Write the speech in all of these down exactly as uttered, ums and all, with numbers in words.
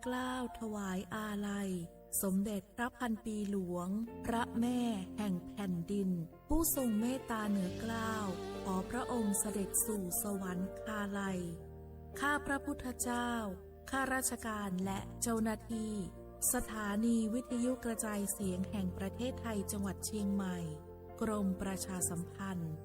เกล้าถวายอาลัย สมเด็จพระพันปีหลวง พระแม่แห่งแผ่นดิน ผู้ทรงเมตตาเหนือเกล้า ขอพระองค์เสด็จสู่สวรรคาลัย ข้าพระพุทธเจ้า ข้าราชการและเจ้าหน้าที่ สถานีวิทยุกระจายเสียงแห่งประเทศไทย จังหวัดเชียงใหม่ กรมประชาสัมพันธ์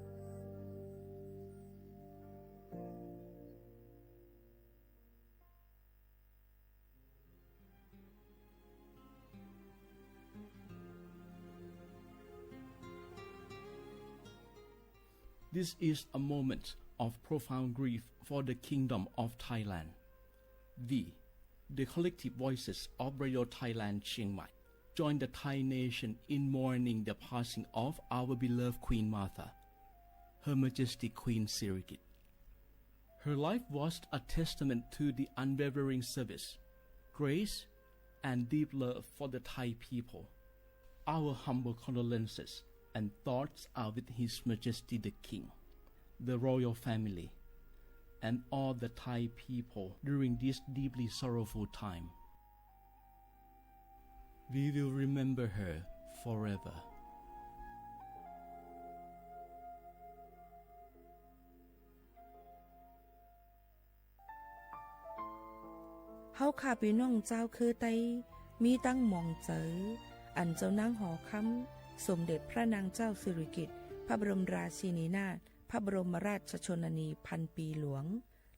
This is a moment of profound grief for the Kingdom of Thailand. We, the collective voices of Radio Thailand Chiang Mai, join the Thai nation in mourning the passing of our beloved Queen Mother, Her Majesty Queen Sirikit. Her life was a testament to the unwavering service, grace, and deep love for the Thai people. Our humble condolences and thoughts are with His Majesty the King, the royal family, and all the Thai people during this deeply sorrowful time. We will remember her forever. เฮาข้าปี้น้องจาวเครือไต มีตังหมองใจ๋ อันเจ้านางหอคำ สมเด็จพระนางเจ้าสิริกิติ์ พระบรมราชินีนาถ พระบรมราชชนนีพันปีหลวง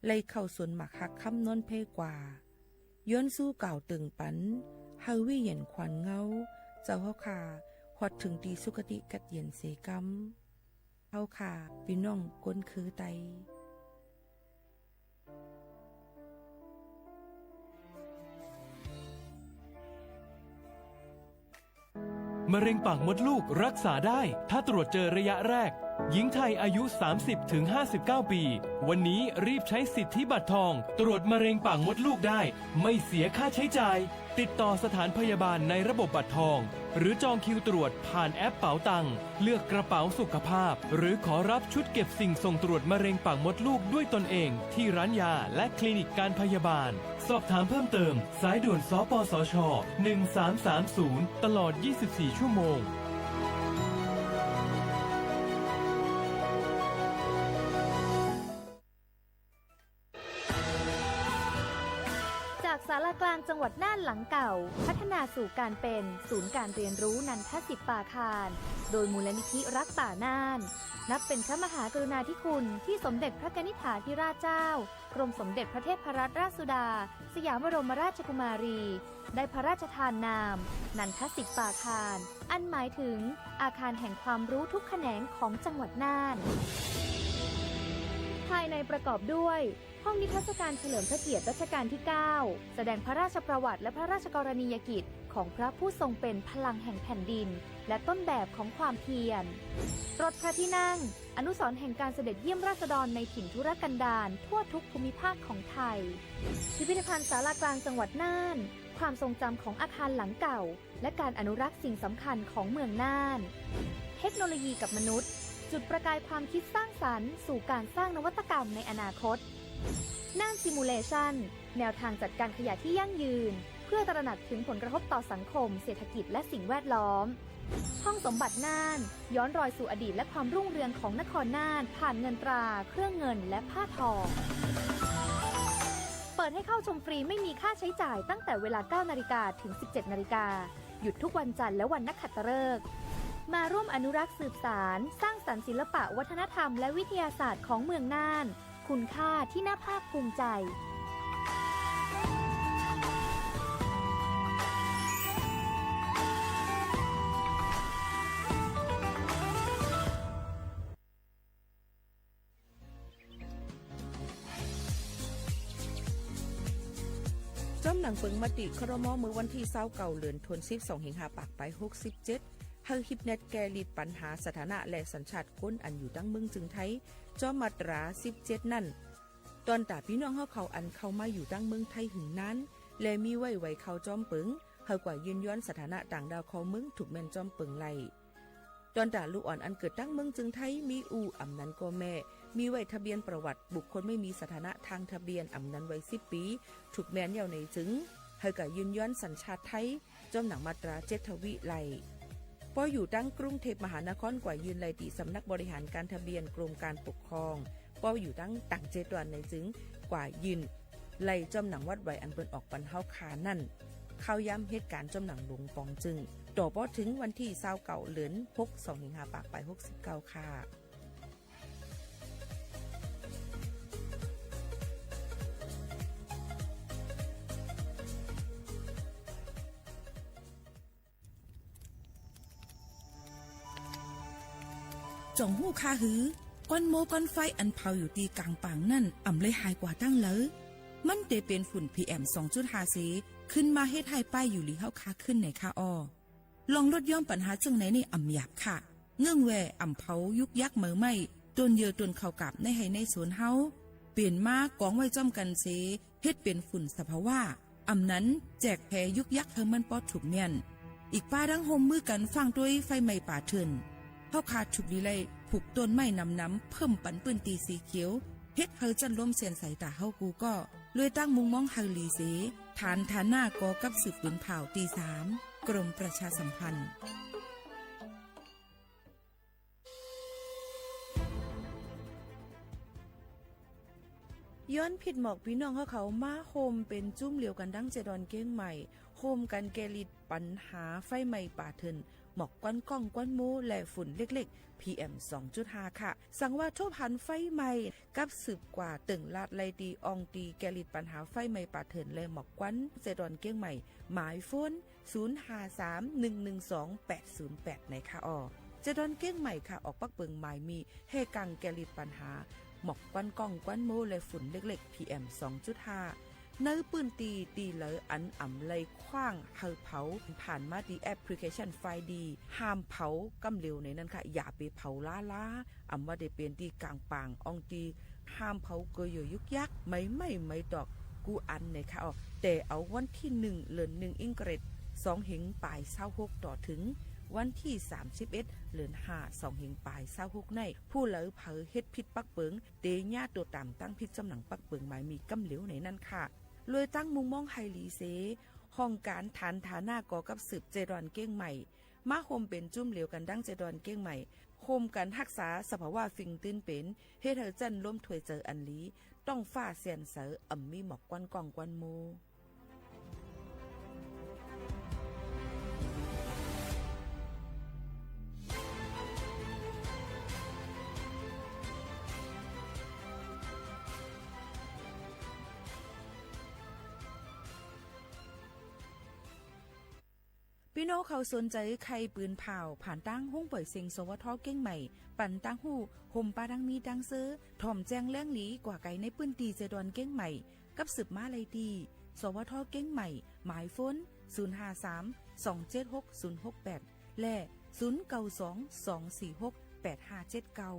ไล่เข้าสวนหมากฮักคำนนเพกว่า ย้อนสู้กล่าวเติ่งปัน หื้อวิญญาณขวัญเงา เจ้าเฮาข้า ฮอดเถิงตี้สุคติกัดเย็นเสกำ เฮาข้าปี้น้องคนเครือไต มะเร็งปากมดลูกรักษาได้ ถ้าตรวจเจอระยะแรก หญิงไทยอายุ สามสิบถึงห้าสิบเก้า ปี วันนี้รีบใช้สิทธิบัตรทอง ตรวจมะเร็งปากมดลูกได้ ไม่เสียค่าใช้จ่าย ติดต่อสถานพยาบาลในระบบบัตรทอง หรือจองคิวตรวจผ่านแอปเป๋าตัง เลือกกระเป๋าสุขภาพ หรือขอรับชุดเก็บสิ่งส่งตรวจมะเร็งปากมดลูกด้วยตนเอง ที่ร้านยาและคลินิกการพยาบาล สอบถามเพิ่มเติม สายด่วน สปสช หนึ่งสามสามศูนย์ ตลอด ยี่สิบสี่ ชั่วโมง จากศาลากลางจังหวัดน่านหลังเก่า พัฒนาสู่การเป็นศูนย์การเรียนรู้นันทสิปปาคาร โดยมูลนิธิรักป่าน่าน นับเป็นพระมหากรุณาธิคุณที่สมเด็จพระกนิษฐาธิราชเจ้า กรมสมเด็จพระเทพรัตนราชสุดา สยามบรมราชกุมารี ได้พระราชทานนาม นันทสิปปาคาร อันหมายถึงอาคารแห่งความรู้ทุกแขนงของจังหวัดน่าน ภายในประกอบด้วย ห้องนิทรรศการเฉลิมพระเกียรติรัชกาลที่ เก้า แสดงพระราชประวัติและพระราชกรณียกิจของพระผู้ทรงเป็นพลังแห่งแผ่นดิน และต้นแบบของความเพียร รถพระที่นั่ง อนุสรณ์แห่งการเสด็จเยี่ยมราษฎรในถิ่นทุรกันดารทั่วทุกภูมิภาคของไทย พิพิธภัณฑ์ศาลากลางจังหวัดน่าน ความทรงจำของอาคารหลังเก่า และการอนุรักษ์สิ่งสำคัญของเมืองน่าน เทคโนโลยีกับมนุษย์ จุดประกายความคิดสร้างสรรค์สู่การสร้างนวัตกรรมในอนาคต น่าน Simulation แนวทางจัดการขยะที่ยั่งยืน เพื่อตระหนักถึงผลกระทบต่อสังคม เศรษฐกิจ และสิ่งแวดล้อม ห้องสมบัติน่าน ย้อนรอยสู่อดีตและความรุ่งเรืองของนครน่าน ผ่านเงินตรา เครื่องเงิน และผ้าทอ เปิดให้เข้าชมฟรีไม่มีค่าใช้จ่ายตั้งแต่เวลา เก้านาฬิกา ถึง สิบเจ็ดนาฬิกา หยุดทุกวันจันทร์และวันนักขัตฤกษ์ มาร่วมอนุรักษ์สืบสาน สร้างสรรค์ศิลปะวัฒนธรรมและวิทยาศาสตร์ของเมืองน่าน คุณค่าที่น่าภาคภูมิใจ จ้อมหนังเปิงมติ ครม. เมื่อวันตี้ ซาวเก้า เดือนธันวาคม สองพันห้าร้อยหกสิบเจ็ด หื้อฮิปแน็ตแก้ลิดปัญหาสถานะและสัญชาติคนอันอยู่ตังเมืองจึงไทย จ้อมมาตรา สิบเจ็ด นั้น ตอนต๋าปี้น้องเฮาเขาอันเข้ามาอยู่ตังเมืองไทยหึงนาน และมีไว้ไวเข้าจ้อมเปิง หื้อกว่ายื่นย้อนสถานะต่างด้าวเข้าเมือง ถูกแม่นจ้อมเปิงไล่ ตอนต๋าลูกอ่อนอันเกิดตังเมืองจึงไทย มีอู่ อ่ำนั้นก็แม่ มีไว้ทะเบียนประวัติบุคคลไม่มีสถานะทางทะเบียน อ่ำนั้นไว้ สิบปี ถูกแม่นแล้วในจึง เฮาก็ยื่นย้อนสัญชาติไทย จ้อมหนังมาตราเจ็ดทวีไล่ ป้ออยู่ตังกรุงเทพมหานคร กว่ายื่นไล่ตี้สำนักบริหารการทะเบียนกรมการปกครอง ป้ออยู่ตังต่างเจดวันในจึง กว่ายื่นไล่จ้อมหนังวัดไหวอันเปิ้นออกปันเฮาคานั้น เข้าย้ำเหตุก๋ารณ์จ้อมหนังหลวงป๋องจึง ต่อป้อเถิงวันตี้ซาวเก้า เดือนหก สองพันห้าร้อยหกสิบเก้า ค่ะ จ๋องฮู้คาหือ ก้อนโม้ก้อนไฟอันเผาอยู่ตี้ก๋างป่างนั้น อ่ำเลยหายกว่าตั้งเลิว มันเตเป๋นฝุ่น PM สองจุดห้า เส ขึ้นมาเฮ็ดหื้อป้ายอยู่หลีเฮาคาขึ้นไหนคะอ้อ ลองลดหย่อนปัญหาเจิ่งไหนนี่อ่ำหยาบค่ะ เงื่องแว่อ่ำเผายุกยักเหมอไหม้ ต้นเยื่อต้นข้าวกาบในไฮ่ในสวนเฮา เป๋นมากองไว้จ้อมกั๋นเส เฮ็ดเป๋นฝุ่นสภาวะ อ่ำนั้นแจกแผ่ยุกยักหื้อมันปอถูกเมี้ยน อีกป้าดั้งฮ่วมมือกั๋นฟั่งตวยไฟไหม้ป่าเถื่อน เฮาคาถูกดีไล่ผูกต้นไม้หนำๆ เพิ่มปันปื้นตี้สีเขียว เฮ็ดหื้อจั้นลมเสี้ยนใสต๋าเฮากู้ก้อ ลวยตั้งมุมมองหื้อหลีเส ฐานฐานะก่อกับสืบปืนผ่าวตี้สาม กรมประชาสัมพันธ์ ย้อนผิดหมอกปี้น้องเฮาเขามาโฮมเป๋นจุ้มเหลียวกั๋นดั้งเจดอนเกียงใหม่ โฮมกั๋นแก้ฤทธิ์ปัญหาไฟไหม้ป่าเถื่อน หมอกควันก้องควันโม้และฝุ่นเล็กๆ PM สองจุดห้า ค่ะ สังว่าทบหันไฟไหม้กับสืบกว่าเติ่งลาดไล่ตี้อ่องตี้แก้ฤทธิ์ปัญหาไฟไหม้ป่าเถื่อนและหมอกควันเจดอนเกียงใหม่ หมายโฟน ศูนย์ห้าสาม หนึ่งหนึ่งสอง แปดศูนย์แปด ไหนคะอ้อ เจดอนเกียงใหม่ค่ะ ออกปักเปิงหมายมีแห่กั๋งแก้ฤทธิ์ปัญหาหมอกควันก้องควันโม้และฝุ่นเล็กๆ PM สองจุดห้า ในปื้นตี้ตี้เหลออันอ่ำไล่ขว้างหื้อเผา ผ่านมาตี้แอปพลิเคชันไฟดี ห้ามเผาก้ำเหลวไหนนั้นค่ะ อย่าไปเผาล้าๆ อ่ำว่าเตเป๋นตี้ก๋างป่างอ่องตี้ ห้ามเผาเกยโยยุกยัก ไม้ไหม้ไม้ตอกกู้อันไหนคะอ้อ แต่เอาวันตี้หนึ่ง เดือนหนึ่งอิงเกรด สองเฮงป๋ายซาวหก ต่อเถิงวันตี้สามสิบเอ็ด เดือนห้า สองเฮงป๋ายซาวหก ใน ผู้เหลอเผลอเฮ็ดผิดปักเปิง เตเยียะตั๋วต๋ามตั้งผิดจ้อมหนังปักเปิงหมายมีก้ำเหลวไหนนั้นค่ะ ลวยตั้งมุมมองหื้อหลีเส ห้องก๋านฐานฐานะก่อกับสืบเจดอนเกียงใหม่ มาโฮมเป๋นจุ้มเหลียวกั๋นดั้งเจดอนเกียงใหม่ โฮมกั๋นฮักษาสภาวะสิ่งตี้เป๋น เฮ็ดหื้อจั้นลมถ้วยเจิ่ออันหลี ต๊องฟ้าเสี้ยนใส อ่ำมีหมอกควันก้องควันโม้ ปี้น้องเขาสนใจ๋ใค่ปืนผ่าว ผ่านตางห้องป่อยเสียง สวท เกียงใหม่ ปันตางฮู้ โฮมป้าดังมีดังเซอ ถ่อมแจ้งแหลงหลีกว่าไก๋ในปื้นตี้เจดอนเกียงใหม่ กับสืบมาไล่ตี้ สวท เกียงใหม่ หมายโฟน ศูนย์ห้าสาม สองเจ็ดหก ศูนย์หกแปด และ ศูนย์เก้าสอง สองสี่หก แปดห้าเจ็ดเก้า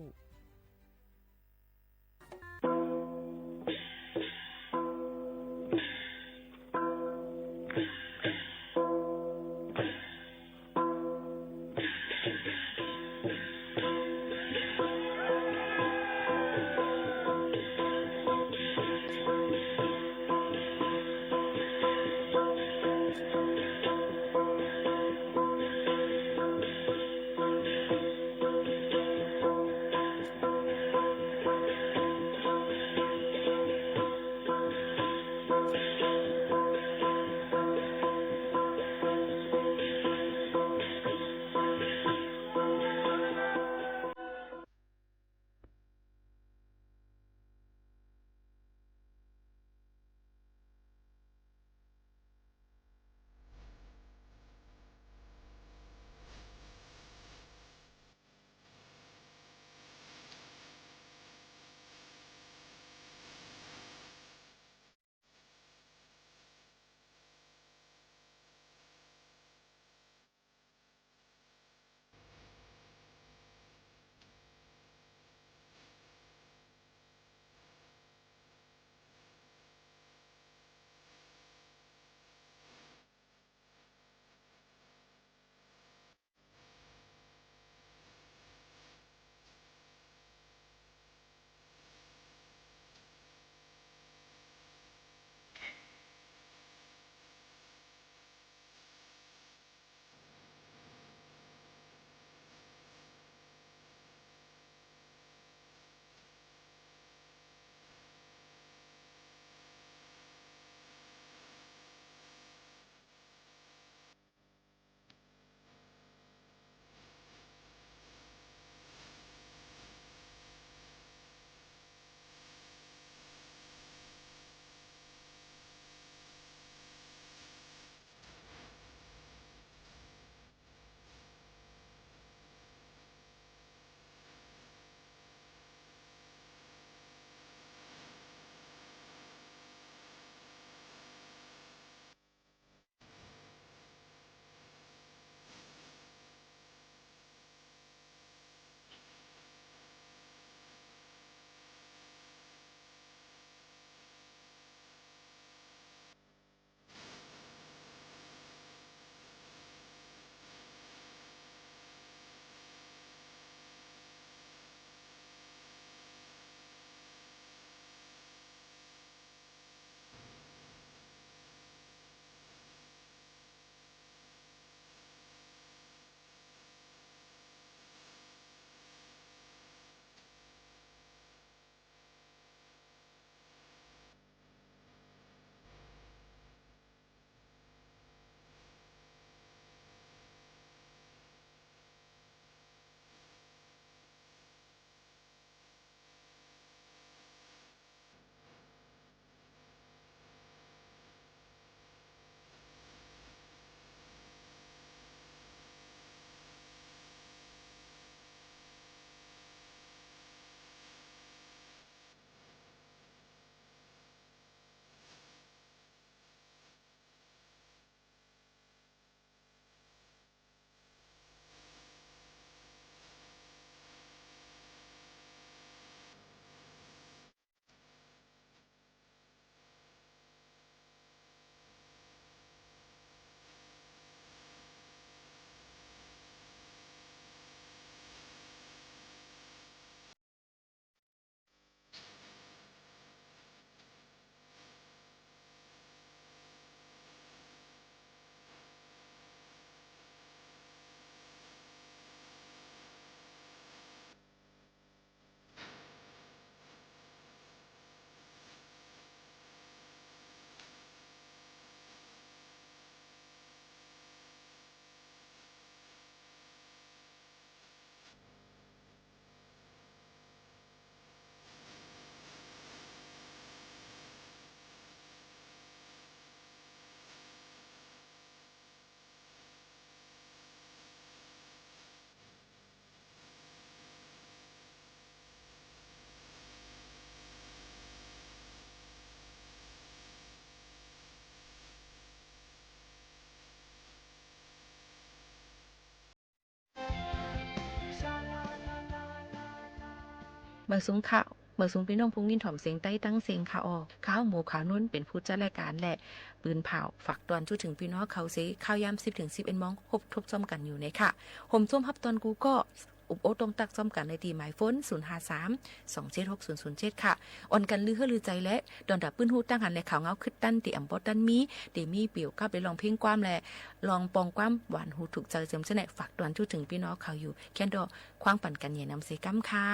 บ่ายสุงค่ะ บ่ายสุงปี้น้องผู้ยินถ่อมเสียงใต้ตังเสียงค่ะอ้อ ข้าหมูขาวนวลเป๋นผู้จัดรายก๋านและปืนผ่าว ฝากตวนจู๊เถิงปี้น้องเขาเสีย ข้าวยามสิบเถิงสิบเอ็ดโมง พบทบจ้อมกั๋นอยู่ในค่ะ โฮมโซมฮับตอนกู้ก็ อุปโอ้ต้องตักจ้อมกั๋นในตี้หมายโฟน ศูนย์ห้าสาม สองเจ็ดหก ศูนย์ศูนย์เจ็ด ค่ะ อ่อนกั๋นลือเฮ้อลือใจ๋และ ตอนตับปื้นฮู้ตั้งหันและข่าวเงาขึ้นตันตี้อ่ำบ่ตันมี ตี้มีเปี่ยวกับได้ร้องเพลงความและ ร้องปองความหวานหูถูกใจ๋เจิมเจ้าแหน่ ฝากตวนจู๊เถิงปี้น้องเขาอยู่ แค่นดอ คว้างปั๋นกั๋นเยียะนำเสียก้ำค่ะ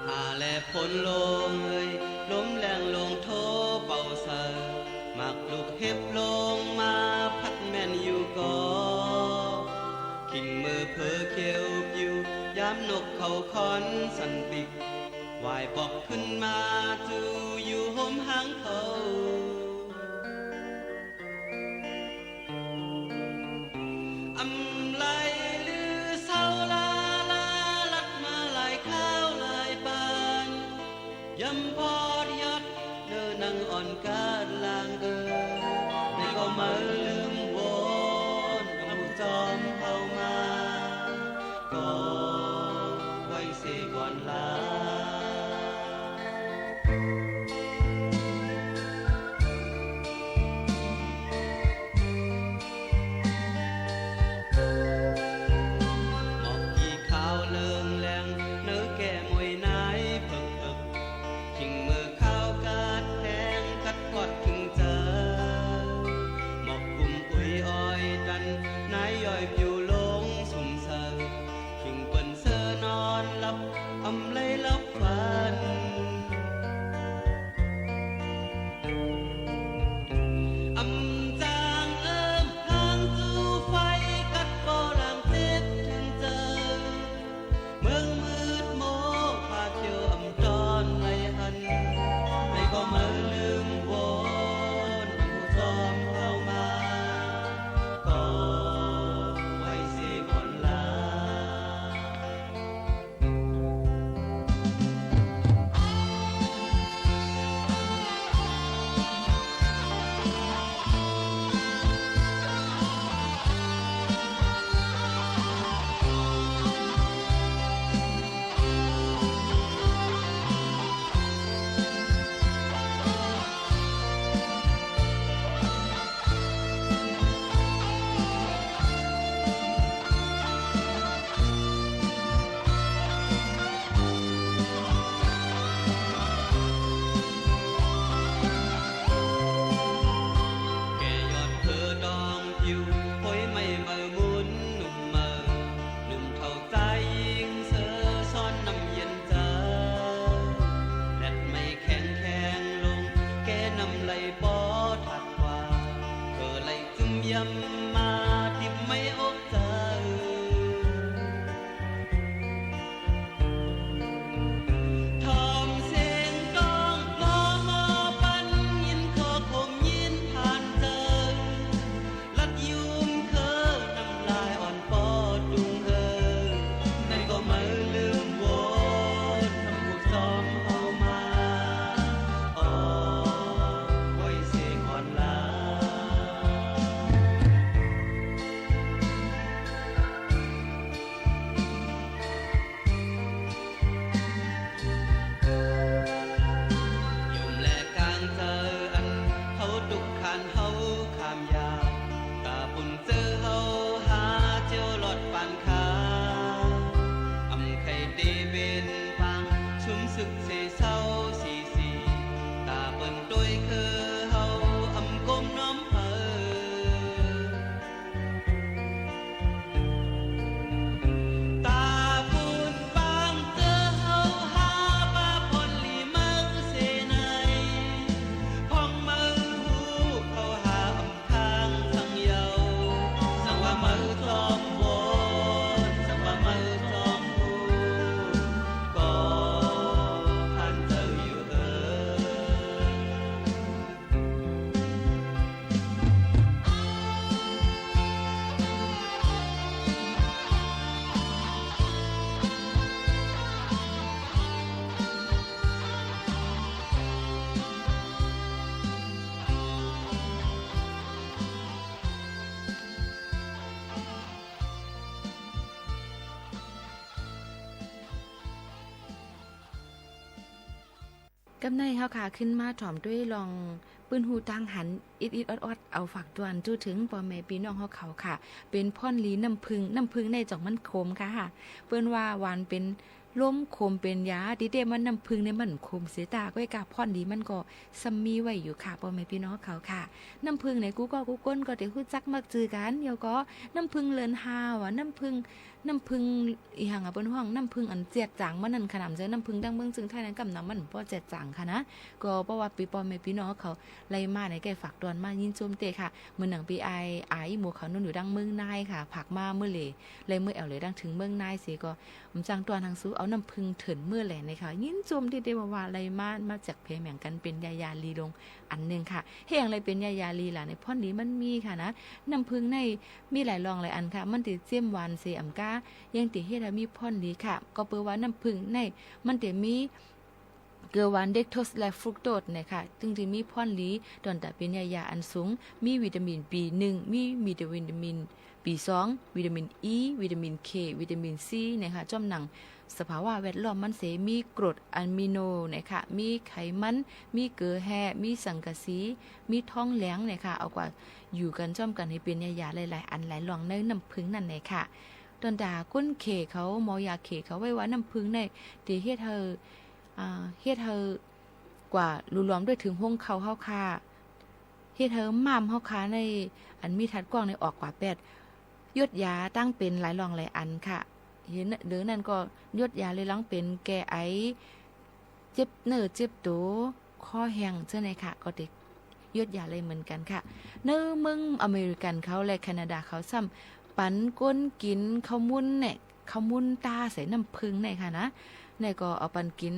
ฟ้าแลบฝนลงเอย ลมแล้งลงโทเป่าใส่ หมากลูกเห็บลงมาพัดแม่นอยู่ก่อ คิงเมอเผลอเขียวปิว ยามนกเขาคอนสั่นปิ๊ก หวายปอกขึ้นมาจูอยู่โฮมหางเขา อำไลลือเศร้าลาลา ลัดมาหลายคราวหลายปาน ยำปอดยอด กำในเฮาค่ะ ขึ้นมาถ่อมตวยลองปื้นฮู้ตางหัน อิดๆ ออดๆ เอาฝากตวนจู้เถิงป้อแม่ปี้น้องเฮาเขาค่ะ เป๋นพ่อนหลีน้ำผึ้ง น้ำผึ้งในจ๋องมันขมค่ะ เปิ้นว่าหวานเป๋นลม ขมเป๋นยา ตี้เต๊มันน้ำผึ้งเนี่ยมันขมเสียตา ก้อยก่าพ่อนหลีมันก็ซ้ำมีไว้อยู่ค่ะ ป้อแม่ปี้น้องเฮาเขาค่ะ น้ำผึ้งเนี่ยกู้ก้อกู้ก้นก็เต๋ฮู้จักมักจื้อกั๋น แล้วก็น้ำผึ้งเลินฮาวอะ น้ำผึ้ง น้ำผึ้ง อีหยังอะ เปิ้นฮ้องน้ำผึ้งอันแจ๊ดจ๋างมันนั่นค่ะ หนำเจ้าน้ำผึ้งตางเมืองเจียงไฮ้นั้นกำหนำมันบ่แจ๊ดจ๋างค่ะนะ ก็เป๋นว่าปี้ป้อแม่ปี้น้องเขาไล่มาในใก้ฝากตวนมายินจมเต๊ค่ะ เหมือนหนังปี้อ้าย อ้ายหมู่เขานุ่นอยู่ตางเมืองนายค่ะ ฝากมาเมื่อเหล่ ไล่เมื่อแอ่วเหล่ตางเถิงเมืองนายเสียก็ อืม จังตวนหังสู้เอาน้ำผึ้งเถินเมื่อแหล่ในค่ะ ยินจมตี้เต๊ว่าว่าไล่มา มาจากแผ่แหม่งกั๋นเป๋นยายาลีลงอันนึ่งค่ะ เฮาไล่เป๋นยายาลีล่ะ ในพ่อนหลีมันมีค่ะนะ น้ำผึ้งในมีหลายรองหลายอันค่ะ มันเต๋เจียมหวานเสียอ่ำก้า ยังเต๋เฮ็ดหื้อมีพ่อนหลีค่ะ ก็เปิ้นว่าน้ำผึ้งในมันเต๋มีเกลือหวานเด็กโทสและฟรุกโตสนะคะ ตึงเต๋มีพ่อนหลี ตวนต๋าเป๋นยายาอันสูง มีวิตามิน บีหนึ่ง มีวิตามิน บีสอง วิตามิน อี วิตามิน เค วิตามิน ซี นะคะ จ้อมหนังสภาวะแวดล้อมมันเส มีกรดอะมิโนนะคะ มีไขมัน มีเกลือแร่ มีสังกะสี มีทองแหลงนะคะ เอากว่าอยู่กั๋นจ้อมกั๋นหื้อเป๋นยายาหลายๆ อันหลายรองในน้ำผึ้งนั่นแหละค่ะ ตวนต๋าก้นเขเขา หมอยาเขเขาว่าว่าน้ำผึ้งในเต๋เฮ็ดหื้อ อ่า เฮ็ดหื้อ กว่าหลุมรวมตวยเถิงฮวงเข่าเฮาค่ะ เฮ็ดหื้อม้ามเฮาค่ะในอันมีธาตุกว้างในออกกว่าแป๊ด หยดยาตางเป๋นหลายรองหลายอันค่ะ เห็น หรือนั้นก็หยดยาเลยหลังเป๋นแก้ไอ เจ็บเนื้อเจ็บตั๋ว คอแห้งเจ้าไหนค่ะ ก็เต๋หยดยาเลยเหมือนกั๋นค่ะ ในเมืองอเมริกันเขาและแคนาดาเขาซ้ำ ปั๋นก้นกิ๋นข้าวมุ้นเนี่ย ข้าวมุ้นต๋าใส่น้ำผึ้งในค่ะนะ ในก็เอาปั๋นกิ๋น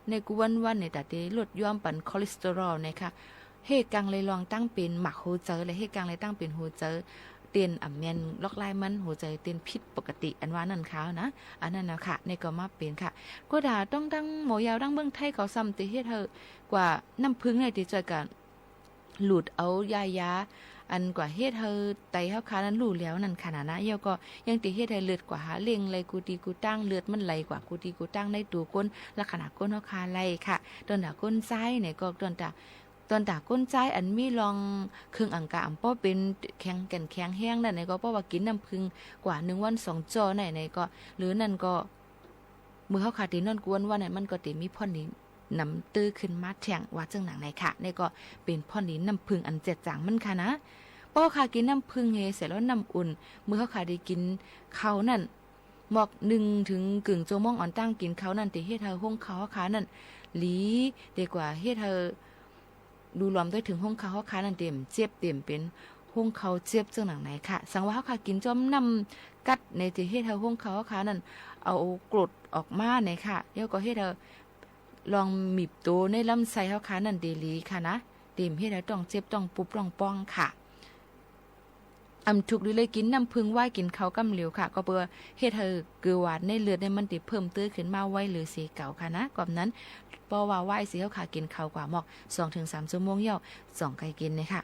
ในกู้วันๆ ในต๋าเต๋ลดยอมปั๋นคอเลสเตอรอลในค่ะ เฮกังเลยรองตางเป๋นหมากหัวใจ๋ และเฮกังเลยตางเป๋นหัวใจ๋เต้นอ่ำแม่น ล็อกไลน์มันหัวใจ๋เต้นผิดปกติ อันว่านั่นค่ะนะ อันนั้นนะค่ะ ในก็มาเป๋นค่ะ ก็ต๋าต้องตางหมอยาตางเมืองไทยเขาซ้ำเต๋เฮ็ดหื้อกว่าน้ำผึ้งในเต๋จ้อยกั๋น หลุดเอายายา อันกว่าเฮ็ดหื้อไตเฮาค่ะนั้นลู่แล้วนั่นค่ะนะ แล้วก็ยังเต๋เฮ็ดหื้อเลือดกว่าหาเล่งไหลกู้ตี้กู้ตาง เลือดมันไหลกว่ากู้ตี้กู้ตางในตั๋วก้น ลักษณะก้นเฮาค่ะไหลค่ะ ตวนต๋าก้นจายเนี่ยก็ตวนต๋า ตวนต๋าก้นจายอันมีรองเคืองอังกาอำป้อเป๋นแข็งแก่นแข็งแฮงนั่นเนี่ยก็ เป๋นว่ากิ๋นน้ำผึ้งกว่านึ่งวันสองจ่อในเนี่ยก็ หรือนั้นก็ เมื่อเฮาค่ะเต๋นอนกู้วันๆ เนี่ย มันก็เต๋มีพ่อนหลี นำตื้อขึ้นมาแท่ง ว่าเจิ่งหนังในค่ะ นี่ก็เป๋นพ่อนหลีน้ำผึ้งอันแจ๊ดจ๋างมันค่ะนะ ป้อค่ะกิ๋นน้ำผึ้งเฮเสร็จแล้วน้ำอุ่น เมื่อเฮาค่ะได้กิ๋นข้าวนั่น หมอกนึ่งเถิงกึ่งจั่วโมงอ่อนตั้งกิ๋นข้าวนั่น เต๋เฮ็ดหื้อฮวงเข่าเฮาค่ะนั่น หลี เต๋กว่าเฮ็ดหื้อ ดูรวมตวยเถิงฮวงเข่าเฮาค่ะนั่นเต๋เจ็บ เต๋เป๋นฮวงเข่าเจ็บเจิ่งหนังในค่ะ สังว่าเฮาค่ะกิ๋นจ้อมน้ำกั๊ดในเต๋เฮ็ดหื้อฮวงเข่าเฮาค่ะนั่น เอากรดออกมาในค่ะ แล้วก็เฮ็ดหื้อ รองหมีบตั๋วในลำไส้เฮาค่ะนั่นเต๋หลีค่ะนะ เต๋เฮ็ดหื้อต้องเจ็บต้องปุบต้องป้องค่ะ อ่ำถูกดีเลยกิ๋นน้ำผึ้งวายกิ๋นข้าวก้ำเหลียวค่ะ ก็เปื้อเฮ็ดหื้อเกลือหวานในเลือดเนี่ยมันเต๋เพิ่มตื้อขึ้นมาไวเหลือเสียเก่าค่ะนะ กว่านั้น ป้อว่าวายเสียเฮาค่ะกิ๋นข้าวกว่าหมอกสองเถิงสามจั่วโมงเย้า จ่องใก่กิ๋นเนี่ยค่ะ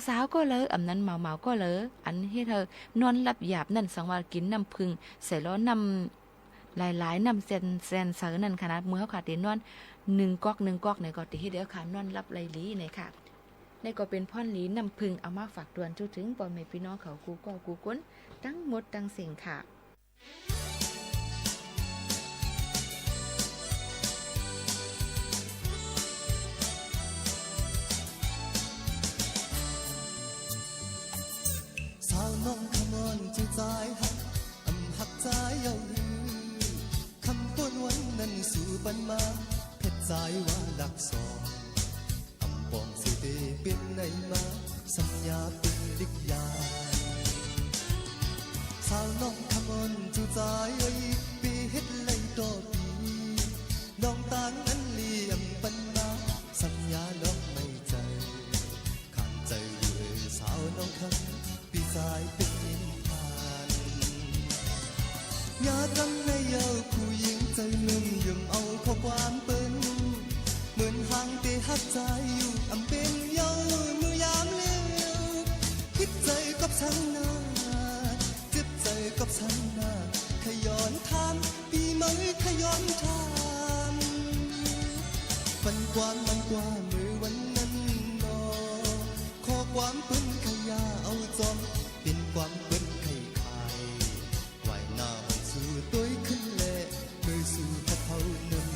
สาวๆ ก็เลย อ่ำนั้นบ่าวๆ ก็เลย อันเฮ็ดหื้อนอนหลับหยาบนั่น สังว่ากิ๋นน้ำผึ้งใส่แล้วน้ำ หลายๆ น้ำแซ่นๆ ใสนั่นค่ะนะ เมื่อเฮาค่ะเต๋นอนนึ่งก๊อกนึ่งก๊อกเนี่ยก็เต๋เฮ็ดหื้อเฮาค่ะนอนหลับไหลหลีเนี่ยค่ะ นี่ก็เป๋นพ่อนหลีน้ำผึ้งเอามาฝากตวนจู๊เถิงป้อแม่ปี้น้องเขากู้ก้อกู้ก้น ตึงหมดตึงเสี้ยงค่ะ สาวน้องขมอนจื้อจายฮัก อ่ำฮักจายเย้าหื้อ คำป้นวันนั้นสู่ปันมา เพ็ดจายว่าฮักสอง อ่ำปองเสเตเป๋นไหนมา สัญญาเป๋นลิกยา สาวน้องขมอนจื้อจายเอ้ย ปี้เฮ็ดไหลต่อปี้ น้องตางอันเหลี่ยมปันมา สัญญาน้องไม่ใจ้ ขังใจ้อยู่เอ้ยสาวน้องคำ ปี้จายเป๋นนิทาน ยากังในเย้าผู้หญิงใจ้หนุ่ม ย่อมเอาข้อความเปิ้น เหมือนหางเตฮักจายอยู่ อ่ำเป๋นเย้าเมื่อยามเหลียว ผิดใจ้กับสังนา เจ็บใจ้กับสังนา ขย้อนถาม ปี้เหมยขย้อนถาม ปันความมันกว่าเมื่อวันนั้นหนอ ข้อความเปิ้นใค่ยาเอาจอม เป๋นความเปิ้นใค่ขาย ไหว้หน้าห้องสูตวยขึ้นแล เมื่อสู่พะเผานั้น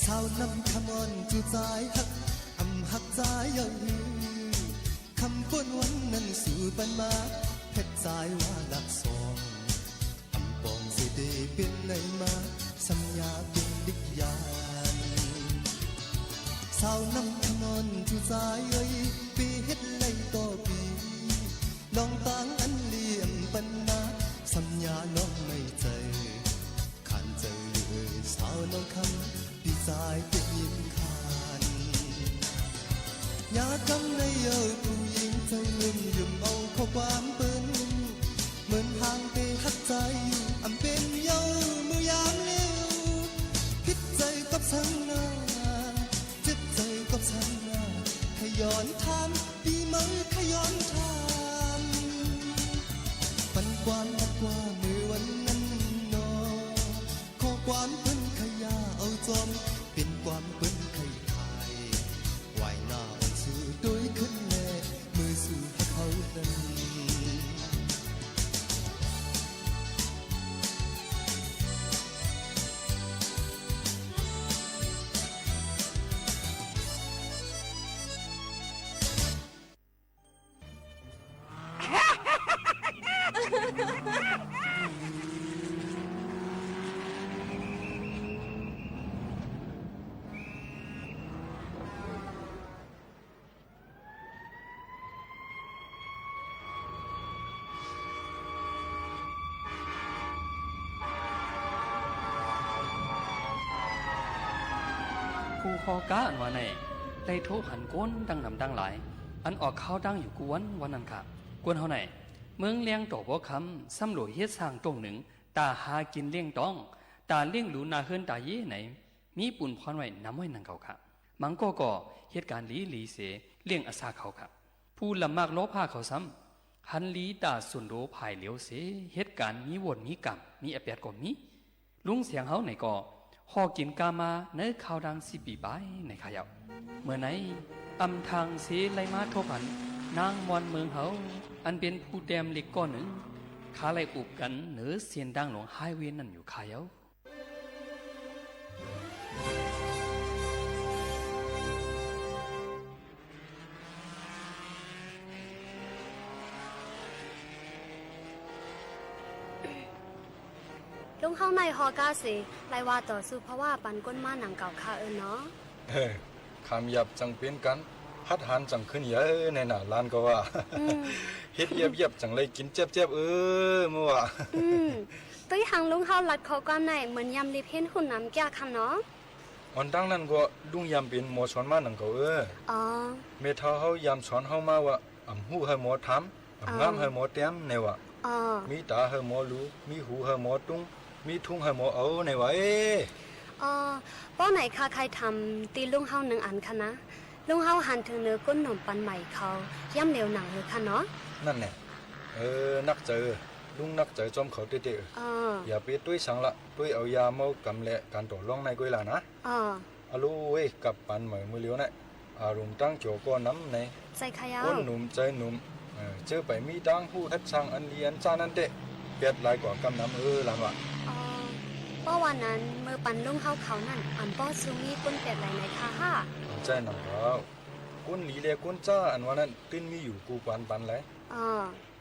สาวนำคำอ่อน จู๋จายฮัก อ่ำฮักจายเย้าหื้อ คำเปิ้นวันนั้นสู่ปันมา เพ็ดจายว่าฮักสอง อ่ำปองเสียเต๋เป๋นไหนมา สัญญาเป๋นลิกยาน สาวนำคำอ่อน จู๋จายเอ๋ย เป๋เฮ็ดไหนต่อปี ลองตางอันเหลี่ยมปันนา สัญญาน้องไม่ใจ้ ขานใจ้เอ่ยสาวน้องคำ ปี้จายเป๋นยินขาน ยาก้ำในเย้าผู้หญิงใจ้หนุ่ม หยุ่มเอาข้อความเปิ้น เหมือนห่างเป๋ฮักจายอยู่ อ่ำเป๋นเย้าเมื่อยามเร็ว ผิดใจ้กับสังนา เจ็บใจ้กับสังนา ขย้อนถาม ปี้เมยขย้อนถาม ปันความฮักกว่าเมื่อวันนั้นหนอ ข้อความเปิ้นใค่ยาเอาจอม เป๋นความเปิ้นใค่ขาย ไหว้หน้าห้องสูตวยขึ้นแล เมื่อสู่พะเผานั้น ครูฮอกาอันว่าแน่ ได้โทรหันคนตังหนำตังหลาย อันออกข่าวดังอยู่กู้วันวันนั้นค่ะ กวนเฮาแน่ เมืองแลงต่อบ่คำ ซ้ำหลวยเฮ็ดสร้างโต้งนึ่ง ต๋าหากิ๋นเลี้ยงต๊อง ต๋าเลี้ยงหลูนาเฮือนต๋าเย้ไหน มีปูนพรไว้นำไว้หนังเก่าค่ะ บางก้อก็เฮ็ดก๋านหลีๆ เสเลี้ยงอาสาเขาค่ะ ผู้ลำบากล้อผ้าเขาซ้ำ หันหลีต๋าส่วนโตฝ่ายเหลียวเส เฮ็ดก๋านมีวรรณมีก๋รรม มีอาแปดก็มี ลุงเสียงเฮาไหนก็ ห่อกิ๋นกามาเนอะ ข่าวดังสี่ปี๋ป๋ายไหนค่ะเย้า เมื่อไหน อ่ำทางเสไล่มาโทรหัน นางมอนเมืองเฮา อันเป๋นผู้แต้มเหล็กก้อนนึ่ง ข้าไล่อุบกั๋นเนอะ เส้นตางหลวงไฮเวย์นั้นอยู่ค่ะเย้า ลุงเฮาในฮอกาเส ไล่ว่าต่อสู้เพราะว่าปันก้นมาหนังเก่าค่ะเอิ้นเนาะ เออ ขามหยาบจั่งเป๋นกั๋น หัดหานจั่งขึ้นใหญ่ ในหน้าหลานก็ว่า อืม เฮ็ดเยียบๆ จั่งไล่กิ๋นแจ๊บๆ เออ เมื่อว่า อืม ตุ้ยหังลุงเฮาลัดข้อความในเหมือนยำลิบเห็นหุ่นน้ำแก้วคำเนาะ อ่อนตังนั้นก็ลุงยำเป๋นหมอสอนมาหนังเก่าเออ อ๋อ แม่เฒ่าเฮายำสอนเฮามาว่า อ่ำฮู้หื้อหมอถาม อ่ำงามหื้อหมอแต้ม ในว่า อ๋อ มีต๋าหื้อหมอหลู มีหูหื้อหมอตุ้ง มีทุ่งหื้อหมอเอา ในว่า เอ้ อ๋อ ป้อไหนข้าใค่ถามตี้ลุงเฮาหนึ่งอันค่ะนะ ลุงเฮาหันเถิงเนอก้นหนุ่มปันใหม่เขา ยำเหลียวหนังหื้อค่ะเนาะ นั่นแหละ เออ นักใจ๋ ลุงนักใจ๋จอมเขาเต๊ๆ อ๋อ อย่าไปตุ้ยสังละ ตุ้ยเอายาเมากำแหละก๋านต่อรองในก้อยละนะ อ๋อ อะโลเว้ย กับปันใหม่เมื่อเหลียวนะ อารมณ์ตังจ๋อก็นำใน ใจ้ค่ะเย้า ก้นหนุ่มใจ๋หนุ่ม เออ เจอไปมีตางฮู้ทัดสั่งอันดีอันจ้านั้นเต๊ะ แปดหลายกว่ากำนำเออ หลานว่า อ๋อ ป้อว่านั้น เมื่อปันลุงเฮาเขานั้น อ่ำป้อซูมีก้นแปดหลายในค่ะห้า ใจ้หนังเก่า ก้นหลีและก้นจ้าอันว่านั้น ตึงมีอยู่กู้ปันปันหลาย อ๋อ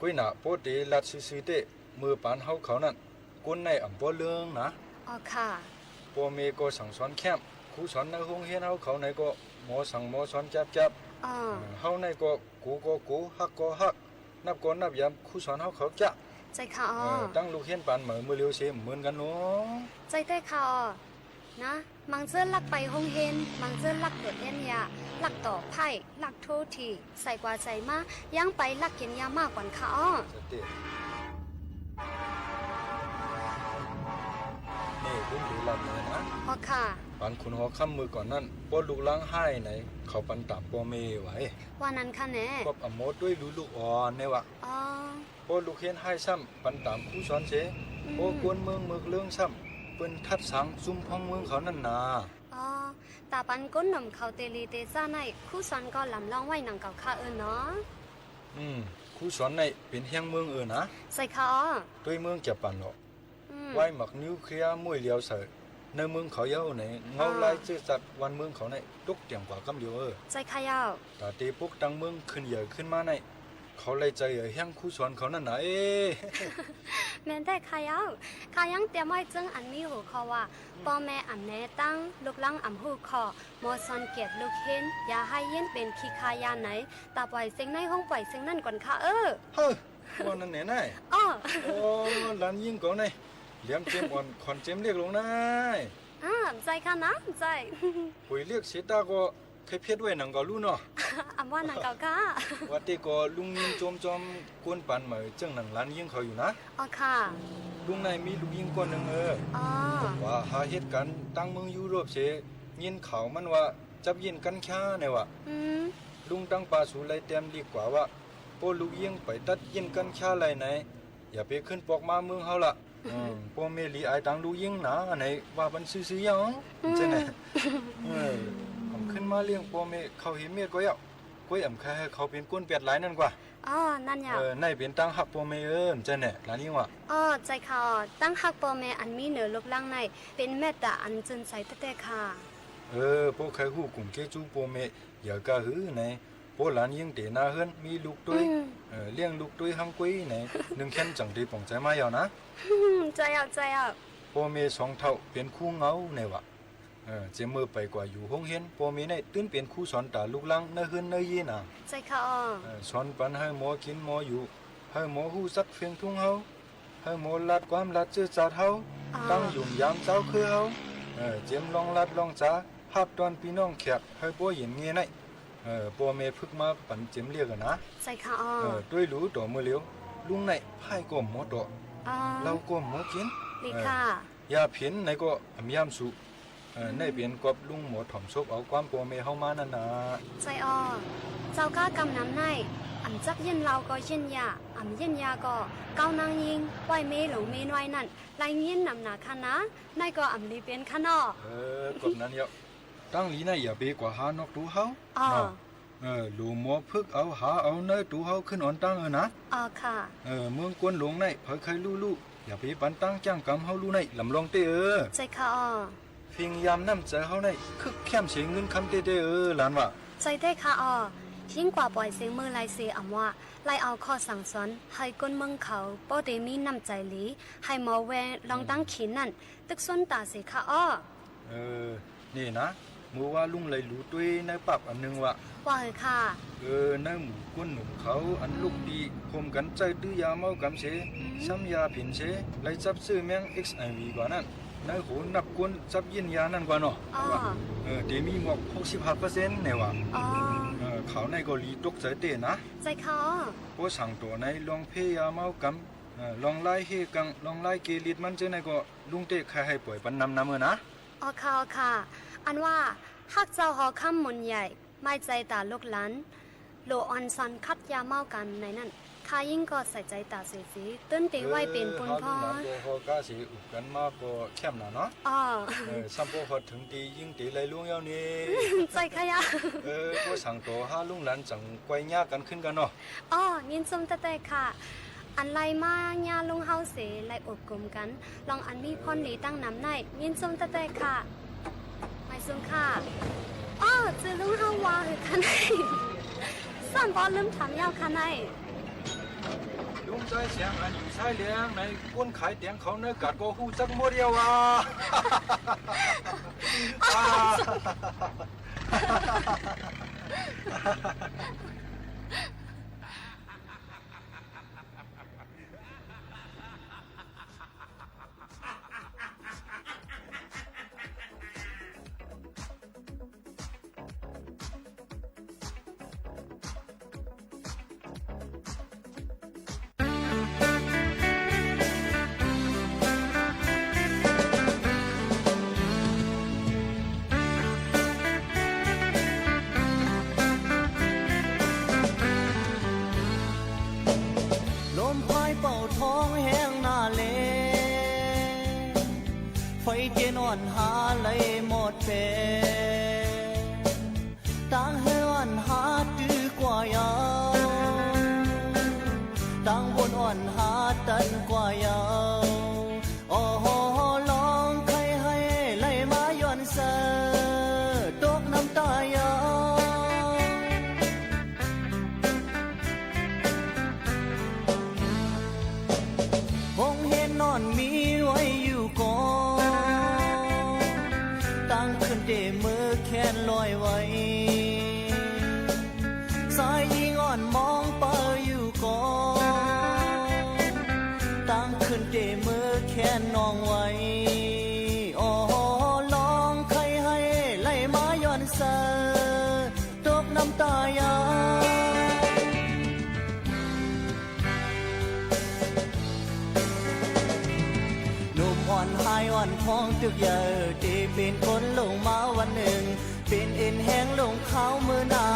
ก้อยหนาป้อเตลัดซื่อๆ เต๊ะ เมื่อปันเฮาเขานั้น ก้นในอ่ำป้อเรื่องนะ อ๋อค่ะ ป้อแม่ก็สั่งสอนแค้ม ครูสอนในโฮงเฮียนเฮาเขาไหนก็หมอสั่งหมอสอนจับๆ อ๋อ เออ เฮาในก็โกก็โก ฮักก็ฮัก นับก็นับยำครูสอนเฮาเขาจ๊ะ ใจ้ค่ะอ๋อ เออ ตังลูกเฮียนปันใหม่เมื่อเหลียวเสมเหมือนกั๋นเนาะ ใจ้แต๊ค่ะอ๋อ นะ บางเตื้อลักไปโฮงเฮียน บางเตื้อลักตรวจเฮียนยา ลักต่อไพ่ ลักโทรถี ใส่กว่าใส่มา ยังไปลักกิ๋นยามากกว่าค่ะอ้อ ใจ้เต๊ะ เป๋นลำเลยนะ อ๋อค่ะ ปานขุนหอค่ำเมื่อก่อนนั้น ป้อลูกหลานฮ้ายไหน เขาปันต๋ามป้อแม่ไหว ว่านั้นค่ะแน่ ก็อ่ำหมอตวยลูกอ่อนเนี่ยว่ะ อ๋อ ป้อลูกเฮียนฮ้ายซ้ำ ปันต๋ามครูสอนเส อืม ป้อคนเมืองเมืองเลิงซ้ำ เปิ้นทัดสังสุมพ้องเมืองเขานั่นนา อ๋อ ต๋าปันคนหนุ่มเขาเตลีเตจ้าใน ครูสอนก็ลำลองไหวหนังเก่าค่ะเอิ้นเนาะ อืม ครูสอนในเป๋นแฮงเมืองเอิ้นนะ ใจ้ค่ะ อ๋อ ตวยเมืองจะปันเหรอ อืม ไหวหมากนิวเคลียร์ม้วยเหลียวใส่ ในเมืองเขาเย้าไหน เงาลายเจื้อจัดวันเมืองเขาใน ตกเตี้ยงกว่ากำเดียวเออ ใจ้ค่ะเย้า ต๋าเตปกตั้งเมืองขึ้นใหญ่ขึ้นมาใน เขาไล่ใจ๋ใหญ่แฮงครูสอนเขานั่นนา เอ๊ะ แม่นแต๊ค่ะเย้า ข้ายังเตรียมไหวเจิ่งอันมีหัวข้อว่า ป้อแม่อ่ำแนตั้ง ลูกหลานอ่ำฮู้ข้อ หมอสอนเกียรติลูกเฮียน อย่าหื้อเฮียนเป๋นขี้ขายาไหน ต๋าป่อยเสียงไหนห้องป่อยเสียงนั่นก่อนค่ะเออ เฮ้อ ว่านั้นแน่นาย อ้อ โอ้ หลานญิงเก่าใน เหลียมเจมอ่อน ขวัญเจมเรียกหลงนาย อ่า ใจ้ค่ะนะ ใจ้ หุยเรียกเสียตาก็ ใค่เพียดไหวหนังเก่าลู่เนาะ อ่ำว่าหนังเก่าค่ะ ว่าเต้ก็ลุงยินโจมจอม คนปานใหม่เจิ่งหนังหลานญิงเขาอยู่นะ อ๋อค่ะ ลุงในมีลูกญิงก้อนหนึ่งเออ อ๋อ ว่าหาเหตุก๋ารณ์ตั้งเมืองยุโรปเส ยินข่าวมันว่าจับเยียนกัญชาในว่ะ อืม ลุงตั้งปาสูไล่แต้มลีกกว่าว่า ป้อลูกญิงไปตัดเยียนกัญชาไล่ไหน อย่าไปขึ้นปอกมาเมืองเฮาละ อืม ป้อแม่หลีอายตังลูกญิงหนา อันไหนว่าปันซื่อๆ เย้า อืม ใจ้ไหม เออ ผมขึ้นมาเลี้ยงป้อแม่เขาเหียเมียก็เย้า ก้อยอ่ำใค่หื้อเขาเป๋นคนแปดหลายนั่นกว่า อ๋อ นั่นเย้า เออ ในเป๋นตั้งฮักป้อแม่เออ ใจ้ไหม หลานญิงว่ะ อ๋อ ใจ้ค่ะ ตั้งฮักป้อแม่อันมีเหนือลูกหลานใน เป๋นเมตต๋าอันจืนใจ๋แต๊ๆ ค่ะ เออ ป้อใค่ฮู้กุ่มเกจู้ป้อแม่ อย่าก้าหื้อไหน ป้อหลานญิงเต๋หน้าเฮือนมีลูกตวย อืม เออ เลี้ยงลูกตวยหังก้วยไหน นึ่งแค่นจั่งเต๋ป่องใจ๋มาเย้านะ ใจ้เย้า ใจ้เย้า ป้อแม่สองเฒ่าเป๋นครูเงาในว่ะ เออ เจมเมื่อไปกว่าอยู่โฮงเฮียน ป้อแม่ในตื่นเป๋นครูสอนต๋าลูกหลานในเฮือนในเยียะนา ใจ้ค่ะ อ๋อ เออ สอนปันหื้อหมอกิ๋นหมออยู่ หื้อหมอฮู้จักเฟียงทุงเฮา หื้อหมอลาดความลาดเจื้อจาดเฮา อ๋อ ตั้งหยุมยามเจ้าคือเฮา เออ เจมลองลาดลองจ๋า ฮับต้อนปี้น้องแขก หื้อป้อเย็นเงยใน เออ ป้อแม่ฝึกมาปันเจมเรียกอะนะ ใจ้ค่ะ อ๋อ เออ ตวยหลูต่อเมื่อเหลียว ลุงในพ่ายก็หมอต่อ อ๋อ เหล้าก็หมอกิ๋น หลีค่ะ เออ ยาผินไหนก็อ่ำยามสูบ เออ อืม ในเป๋นกอบลุงหมอถ่อมซบเอาความป้อแม่เฮามานั่นนา ใจ้อ๋อ เจ้าก้ากำนำใน อ่ำจักเยียนเหล้าก็เยียนยา อ่ำเยียนยาก็เก้านางญิง ไหว้เมหลวงเมน้อยนั่น ไล่เยียนนำหนาค่ะนะ ในก็อ่ำหลีเป๋นค่ะเนาะ เออ กอบนั้นเย้า ตั้งหลีในอย่าไปกว่าหานอกตั๋วเฮา อ๋อ เนาะ เออ หลูหมอฝึกเอาหาเอาในตั๋วเฮาขึ้นอ่อนตั้งเออนะ อ๋อค่ะ เออ เมืองคนหลวงใน ใผใค่ลู่ลู่ อย่าไปปันตั้งจ้างกำเฮาลู่ใน ลำลองเต้เออ ใจ้ค่ะ อ๋อ พิงยามน้ำใจ๋เฮาใน คึกเข้มเสียเงินคำเต้เต้เออ หลานว่า ใจ้แต๊ค่ะ อ๋อ ยิ่งกว่าป่อยเสียงเมื่อไล่เสอ่ำว่า ไล่เอาข้อสั่งสอน หื้อคนเมืองเขา ป้อเต๋มีน้ำใจ๋หลี หื้อหมอแวลองตั้งขีนนั่น ตึกส้นต๋าเสค่ะ อ๋อ เออ นี่นะ เมื่อวาลุงไล่หลูตวยในปั๊บอันนึ่งว่ะ ว่าหื้อค่ะ เออ ในหมู่คนหนุ่มเขา อันลุกดี อืม โฮมกั๋นใจ๊ตื้อยาเมากำเส อืม ซ้ำยาผินเส ไล่จับซื้อแมง เอ็กซ์ไอวี กว่านั้น ในโหนับคนจับเยียนยานั่นกว่าเนาะ อ๋อ ว่า เออ เต๋มีหมวกหกสิบห้าเปอร์เซ็นต์ ในว่ะ อ๋อ เออ เขาในก็หลีตกใจ๋เต้นะ ใจ้ค่ะ ป้อสั่งตั๋วในลองเพยาเมากำ เออ ลองไล่เฮกัง ลองไล่เกลิดมันเจ้าในก็ ลุงเต้ใค่หื้อป่อยปันนำนำเออนะ อ๋อค่ะ อ๋อค่ะ อันว่า ฮักเจ้าหอคำมนต์ใหญ่ ไม้ใจ๋ต๋าลูกหลาน หลูอ่อนสอนขัดยาเมากำในนั้น ข้ายิ่งก็ใส่ใจ๋ต๋าเสียสี ตื่นเต๋ไหว้เป๋นปุณพร เออ หาลูกหลานก็หอก้าเสอุบกั๋นมาก็เข้มหนาเนาะ อ๋อ เออ ซ้ำป้อฮอดเถิงเตียยิ่งเต๋ไล่ล่วงเย้านี่ ใจ้ค่ะเย้า เออ ป้อสั่งตั๋วหาลูกหลานจั่งไกวญากั๋นขึ้นกั๋นเนาะ อ๋อ ยินจมแต๊ๆ ค่ะ อันไล่มาญาลุงเฮาเส ไล่อบกลุ่มกั๋น ลองอันมีพรหลีตั้งนำใน ยินจมแต๊ๆ ค่ะ หมายสูงค่ะ อ้อ จื้อลุงเฮาว่าหื้อคะไน ซ้ำป้อลืมถามเย้าคะไน ลุงใจ๊เสียงอันอยู่ซ้ายเลียงใน คนขายเตียงเขาในกาดก็ฮู้จักหมดเดียวว่า เ แป ตางหื้ออ่อนหาตื้อกว่าเยาว์ ตางบนอ่อนหาตันกว่าเยาว์ โอ้โห ลองใค่หื้อไหลมาย้อนเซอ ตกน้ำตาเยาว์ โฮงเฮียนอ่อนมีไว้อยู่ก่อ ตางขึ้นเตะมือแขนลอยไว้ สายญิงอ่อนมองเปออยู่ก่อ ตางขึ้นเตะมือแขนน้องไว้ โอ้โห ลองใค่หื้อไหลมาย้อนเซอ ตกน้ำตาเยาว์ หนุ่มอ่อนฮายอ่อนพองตึกเยาว์ ตี้เป๋นคนหลงมาวันนึ่ง เป๋นเอ็นแฮงหลงขาวเมินนา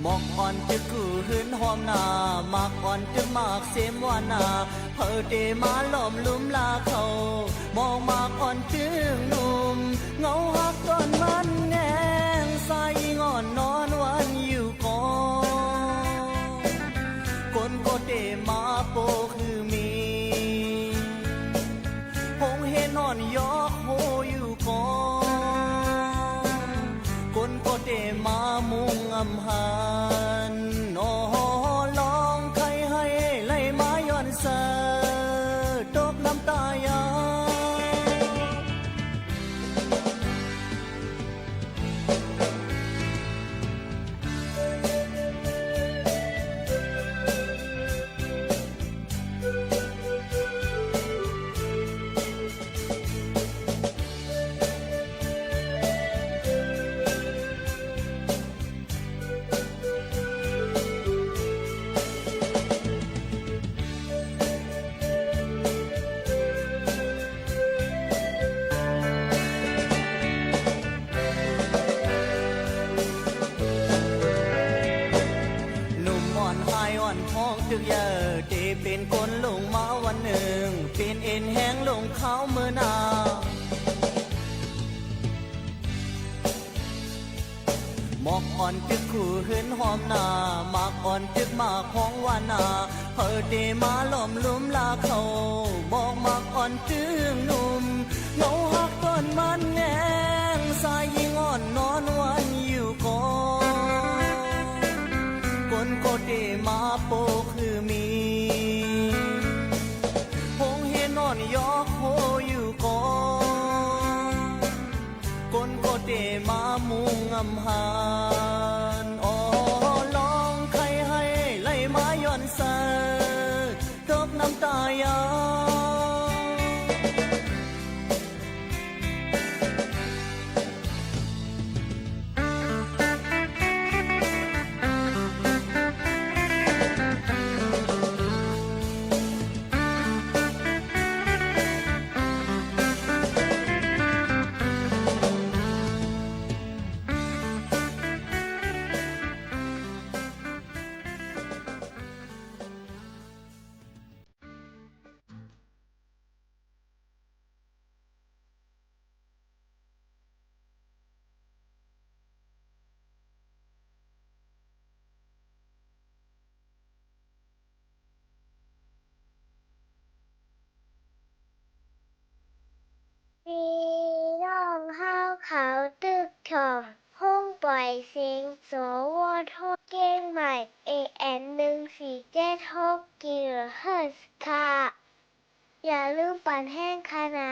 หมอกอ่อนตึกกู้หื้นหอมนา หมากอ่อนตึกหมากเสมหวานนา เผอเต๋มาหลอมลุมลาเขา หมอกหมากอ่อนตึงหนุ่ม เหงาฮักตอนมันแหง สายญิงอ่อนนอนวันอยู่ก่อ คนก็เต๋มาโปกหื้อมี โฮงเฮียนอ่อนยอกโฮอยู่ก่อ คนก็เต๋มามุ่งอำหัน โอ้โห ลองใค่หื้อไหลมาย้อนเซอ ตกน้ำตาเยาว์ หนุ่มอ่อนฮายอ่อนพองตึกเยาว์ ตี้เป๋นคนหลงมาวันนึ่ง เป๋นเอ็นแฮงหลงขาวเมินนา หมอกอ่อนตึกกู้หื้นหอมนา หมากอ่อนตึกหมากฮ้องหวานนา เผอเต๋มาหลอมลุมลาเขา หมอกหมากอ่อนตึงหนุ่ม เหงาฮักตอนมันแหง สายญิงอ่อนนอนวันอยู่ก่อ คนก็เต๋มาโปกหื้อมี โฮงเฮียนอ่อนยอกโฮอยู่ก่อ คนก็เต๋มามุ่งอำหัน อ้อ ลองใค่หื้อไหลมาย้อนเซอ ตกน้ำตาเยาว์ปี้น้องเฮาเขาตึกถ่อง ห้องปล่อยเสียง สวท เจียงใหม่ เอเอ็ม หนึ่งสี่เจ็ดหก กิโลเฮิรตซ์ ค่ะ อย่าลืมปั่นแฮงค่ะนา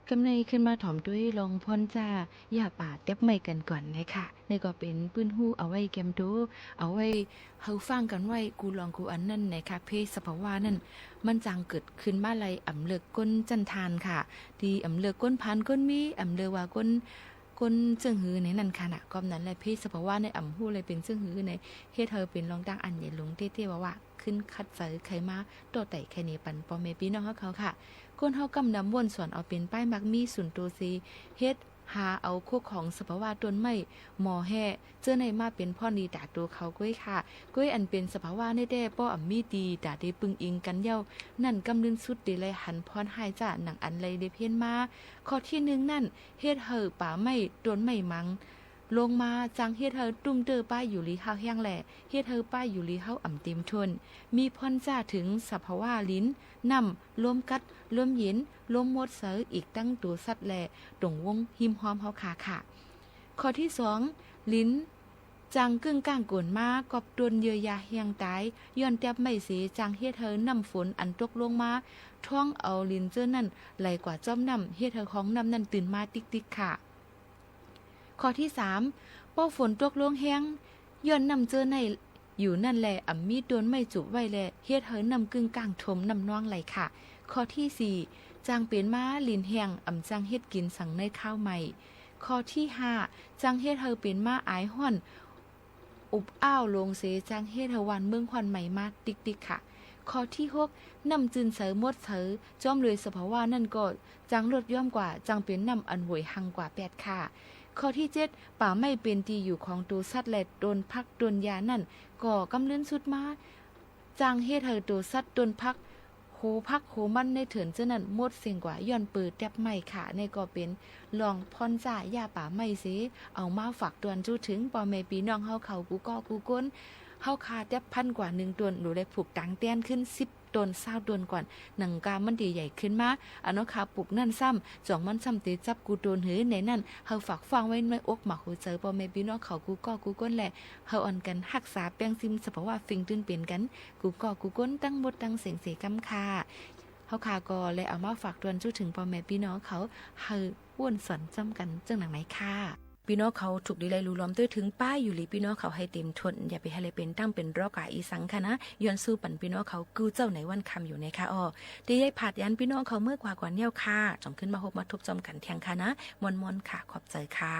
กำในขึ้นมาถ่อมตวยลองพ่อนจ้า ย่าป่าแต๊บไม้กั๋นก่อนนะคะ นี่ก็เป๋นปื้นฮู้เอาไว้แกมโต เอาไว้หื้อฟังกั๋นไว้กู้ลองกู้อันนั้นนะคะ เพศสภาวะนั้น มันจางเกิดขึ้นมาไล่ อ่ำเลิกก้นจั๊นทานค่ะ ตี้อ่ำเลิกก้นพานก้นมี อ่ำเลิกว่าก้น ก้นเจิ่งหื้อในนั้นค่ะนะ กำนั้นแหละ เพศสภาวะในอ่ำฮู้เลยเป๋นเจิ่งหื้อใน เฮ็ดหื้อเป๋นลองตั้งอันใหญ่หลวงเต๊ๆ ว่าๆ ขึ้นขัดใจ๋ใค่มา ต่อไต่ใค่เหน่ปันป้อแม่ปี้น้องเฮาเขาค่ะ คนเฮากำนำว่นสอนเอาเป๋นป้ายมากมีสุนโตเซ เฮ็ดหาเอาคู่ของสภาวะต้นไม้ หมอแฮะ เจ้าในมาเป๋นพ่อนดีต๋าโตเขาก้วยค่ะ ก้วยอันเป๋นสภาวะในแต๊ ป้ออ่ำมีตี้ต๋าเตปึงอิงกั๋นเย้า นั้นกำลื่นสุดเตไล่หันพ่อนฮ้ายจ้า หนังอันไล่ได้เพ้นมา ข้อตี้นึ่งนั้น เฮ็ดหื้อป่าไม้ต้นไม้หมัง ลงมา จางเฮ็ดหื้อตุ้มเต๊อป้ายอยู่หลีเฮาแห้งแล้ เฮ็ดหื้อป้ายอยู่หลีเฮาอ่ำเต๋มถ้วน มีพ่อนจ้าเถิงสภาวะลิ้น น้ำ ลมกัด ลมเย็น ลมมดใส อีกตั้งตั๋วสัตว์แล ตรงวงฮิมฮอมเฮาค่ะค่ะ ข้อตี้สอง ลิ้น จางกึ้งก้างก๋นมา กอบต้นเยื่อหญ้าแห้งต๋าย ย้อนแต๊บไม้เส จางเฮ็ดหื้อน้ำฝนอันตกลงมา ท้องเอาลิ้นเจ้านั้น ไหลกว่าจ้อมน้ำ เฮ็ดหื้อฮ่องน้ำนั้นตื่นมาติ๊กๆ ค่ะ ข้อตี้สาม ป้อฝนตกลงแฮง ย้อนน้ำเจ้าในอยู่นั้นแล อ่ำมีต้นไม้จูบไว้แล เฮ็ดหื้อน้ำกึ้งก้างถ่วมน้ำนองไหลค่ะ ข้อตี้สี่ จางเป๋นมาลิ้นแห้ง อ่ำจางเฮ็ดกิ๋นสังในคาวใหม่ ข้อตี้ห้า จางเฮ็ดหื้อเป๋นมาอายฮ้อน อบอ้าวลงเส จางเฮ็ดหื้อหวานเมืองฮ้อนใหม่มาติ๊กๆ ค่ะ ข้อตี้หก น้ำจื้นใสมดใส จ้อมเลยสภาวะนั้นก็ จางลดย้อมกว่า จางเป๋นน้ำอันหวยหังกว่าแป๊ดค่ะ ข้อตี้เจ็ด ป่าไม้เป๋นตี้อยู่ของตั๋วสัตว์แลต้นผักต้นหญ้านั้น ก็กำลื่นสุดมา จางเฮ็ดหื้อตั๋วสัตว์ต้นผัก โหผักโหมันในเถินเจ้านั้น มดเส้งกว่า ย้อนเปิดแต๊บไม้ค่ะ นี่ก็เป๋นลองพ่อนจ้าย่าป่าไม้เส เอามาฝากตวนจู้เถิงป้อแม่ปี้น้องเฮาเขากู้ก้อกู้ก้น เฮาฆ่าแต๊บพันกว่านึ่งต้น หลูได้ผูกตางแต๊นขึ้นสิบ ต้นซาวต้นก่อน หนังก้ามันเตใหญ่ขึ้นมา อันเฮาฆ่าปลูกนั้นซ้ำ จ๋องมันซ้ำเตจับกู้ต้นหื้อในนั้น หื้อฝากฟังไว้ในอกหมากหัวใจ๋ป้อแม่ปี้น้องเขากู้ก้อกู้ก้นแล หื้ออ่อนกั๋นฮักษาแป้งซิมสภาวะเฟิงตื่นเป๋นกั๋น กู้ก้อกู้ก้นตังหมดตังเสียงเสก๋ำค่ะ เฮาข้าก็เลยเอามาฝากตวนจู้เถิงป้อแม่ปี้น้องเขา หื้อว่นสอนจ้ำกั๋นเจิ่งหนังในค่ะ ปี้น้องเขาถูกดีไล่ลู่ล้อมตวยเถิงป้ายอยู่หลีปี้น้องเขาหื้อเต๋มถ้วน อย่าไปหื้อเลยเป๋นตั้งเป๋นรอกาอีสังค่ะนะ ย้อนสู้ปั๋นปี้น้องเขากู้เจ้าในวันค่ำอยู่ในค่ะอ้อ ตี้ได้ผาดยานปี้น้องเขาเมื่อกว่าก่อนเนี้ยค่ะ จ๋องขึ้นมาฮบมาทบจอมกั๋นเทียงค่ะนะ ม่วนๆ ค่ะ ขอบใจ๋ค่ะ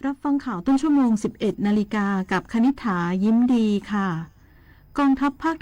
รับฟังข่าวต้นชั่วโมง สิบเอ็ดนาฬิกา กับคณิษฐา ยิ้มดีค่ะ กองทัพภาค